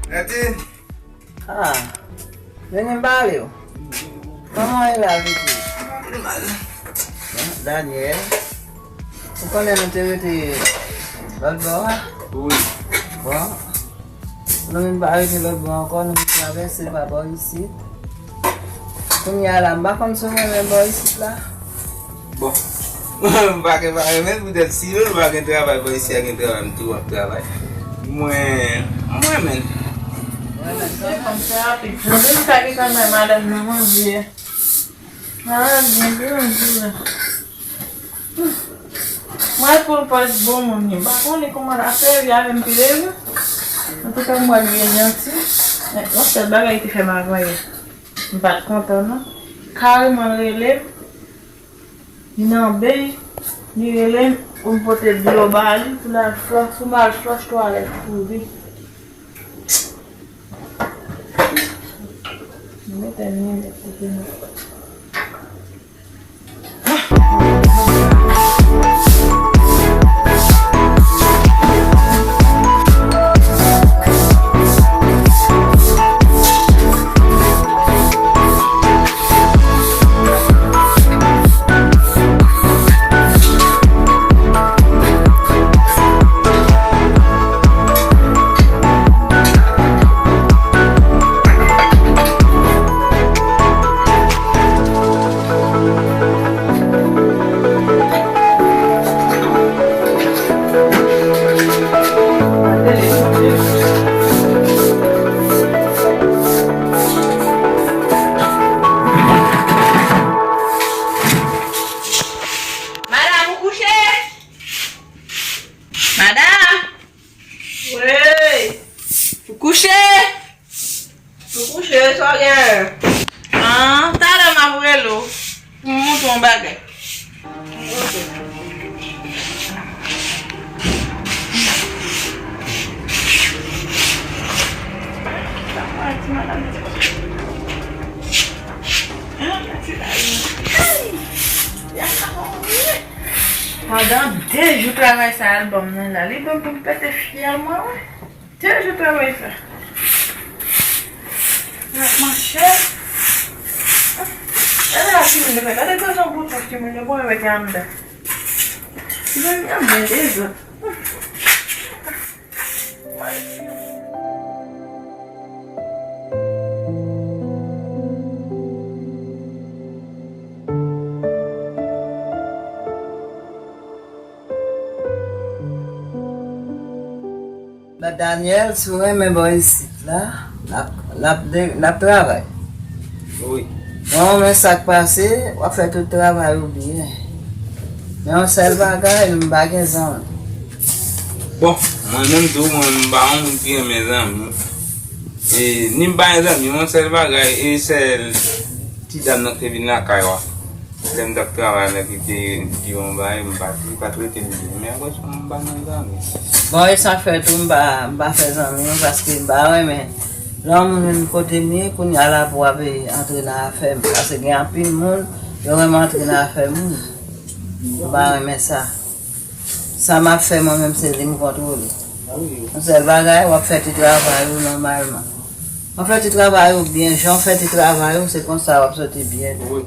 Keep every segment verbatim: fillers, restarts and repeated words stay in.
Gade. Ah, vini m pale w. Kòman w ye la, Viti? Bon, Daniel, ou konnen nou te rete lòt bò a? Wi. Bon, nou vin pa rete lòt bò ankò, nou vin travèse pa bò isit. Kounye a la, m pa konn si w renmen bò isit la. Bon. M pa gen, pa renmen, poutèt si nou pa gen travay bò isi a, gen travay, m tou ap travay. Mwen, mwen renmen. Se kòmsa rapid. Mwen vin sa ki kanmè madanm nan manje. Madanm byen byen anvi la. Mwen pou l pòz bon moun li. M pa konnen kòman l ap fè, li avè m pile wi. Antouka, m wè l byen janti. Men, yon sèl bagay ki fè m avanyè. M pa t kontan non. Kareman l rele m. Li nan beny, li rele m pou m pote dlo ba li, pou l al flòs, pou m al flòs twalèt pou li. M mete l nan kote m. Madanm, ou kouche? Madanm! Wi! Ou kouche? M kouche, sa w gen? An, talè m ap rele w pou m montre w yon bagay. Ok. Pandan de jou travay sa albòm nan la, li bon pou m pete fyèl mwen, wi. Te je travay sa. Ak manchè. Gade la timoun yo fè. Gade granjan bouton timoun yo bon avèk anndan. Timoun yo byen dezòd. Ba Daniel, si w renmen bò isit la, n ap, n ap de, n ap travay. Wi. Mwen, men sa k pase, w ap fè tout travay ou byen. Men yon sèl bagay, m pa gen zanmi. Bon, mwen menm tou, mwen, m pa yon moun ki renmen zanmi. E, ni m pa gen zanmi, yon sèl bagay, e sèl ti dam nan k te vin lakay w a. Lè m t ap travay la ki te di yon bagay, m pa t, li pa t rete m byen. Men apre sa, m pa nan zanmi. Bon, e sa fè tou, m pa, m pa fè zanmi non, paske m pa renmen. Lè yon moun vin kote m ye, kounye a la pou w ap antre nan afè m. Paske gen anpil moun, yo renmen antre nan afè moun. M pa renmen sa. Sa m ap fè mwen menm, se li m kontwole. Yon sèl bagay, w ap fè ti travay ou nòmalman. W ap fè ti travay ou byen, jan w fè ti travay ou, se konsa w ap soti byen. Wi.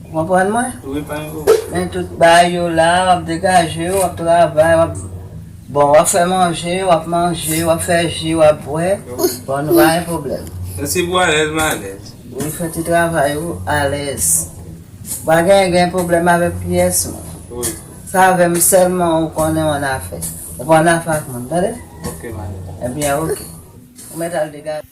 Ou konprann mwen? Wi, pa gen pwoblèm. Men tout bagay yo la, w ap degaje w, w ap travay, w ap, bon, w ap fè manje, w ap manje, w ap fè ji, w ap bwè. Wi. Bon, nou pa gen pwoblèm. Men si pou alèz, m alèz. Wi, fè ti travay ou alèz. Pa gen, gen pwoblèm avèk pyès mwen. Wi. Se avè m sèlman ou konnen w annafè. Ou pa annafè ak moun, tande? Ok, madanm. Ebyen, ok. Ou mèt al degaje.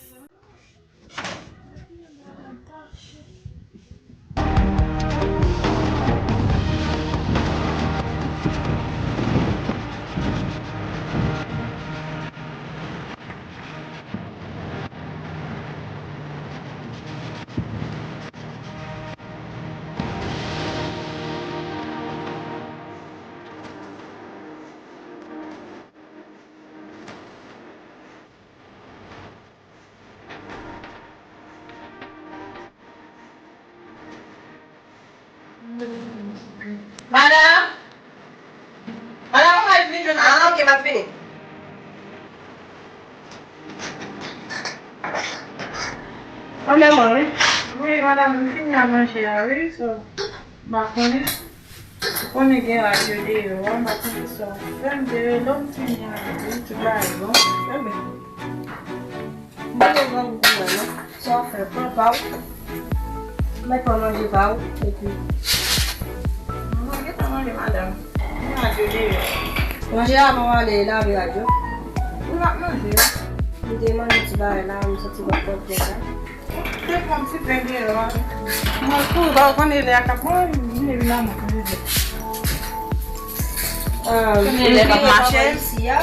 Madanm! Madanm, ou mèt vin jwenn Alan, ok, m ap vini. Mwen menm, wi. Wi, madanm, m fin la manje a, wi, so, m pa konnen. Ou konnen gen radyo deyò a, m pa konnen sa w ap fè m deyò, lè m fini a, wi, tout bagay bon. Enben. M pa gen grangou pou mwen, non. Sa w ap fè, pran pa w. Mèt pran manje pa w, epi. Mwen gentan manje, madanm. Gen radyo deyò. Manje avan w ale lave radyo. Wi, m ap manje. M te manje ti bagay la, m santi m ap pran plen la. Te pran ti pen deyò a. Mwen tou, ba w konnen lè a k ap mwen, vin vin a mwen konnen lè. Ah, konnen lè k ap mache. Isi a.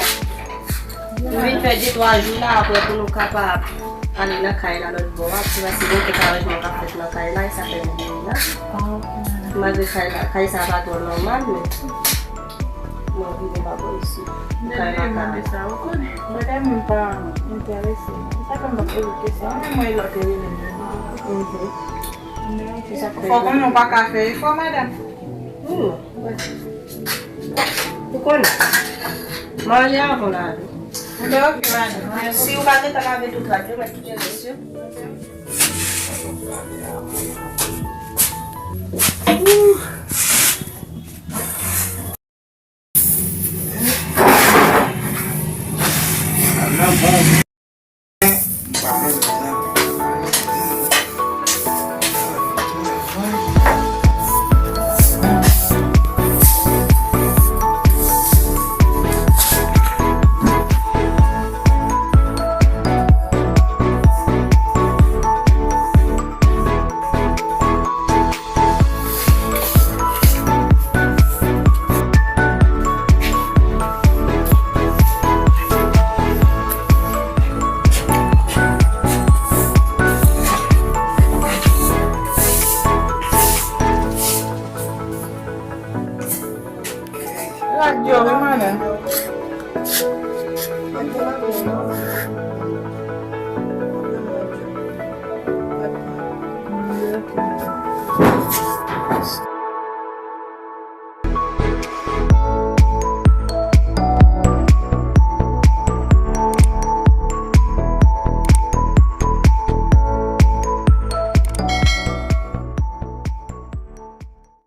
Nou vin fè de twa jou la, apre pou nou kapab ale nan kay la lòt bò a, pou se paske gen kèk aranjman k ap fèt nan kay la, e sa fè nou vini la. Ah, ok. Malgre kay la, kay sa pa twò nòmal, men mwen vini pa bò isi. Kay la ka. Mwen tèlman pa enterese. Se sa fè m pa poze kesyon. Mwen, mwen, lòt e rele m. Mhm. Fò konnen w pa ka fè efò, madanm. Hmm. Ou konnen. Manje avan w lave. Oke, oke, madanm. Si ou pa gentan lave tout rad yo, mèt kite rès yo. Radyo, wi, madanm.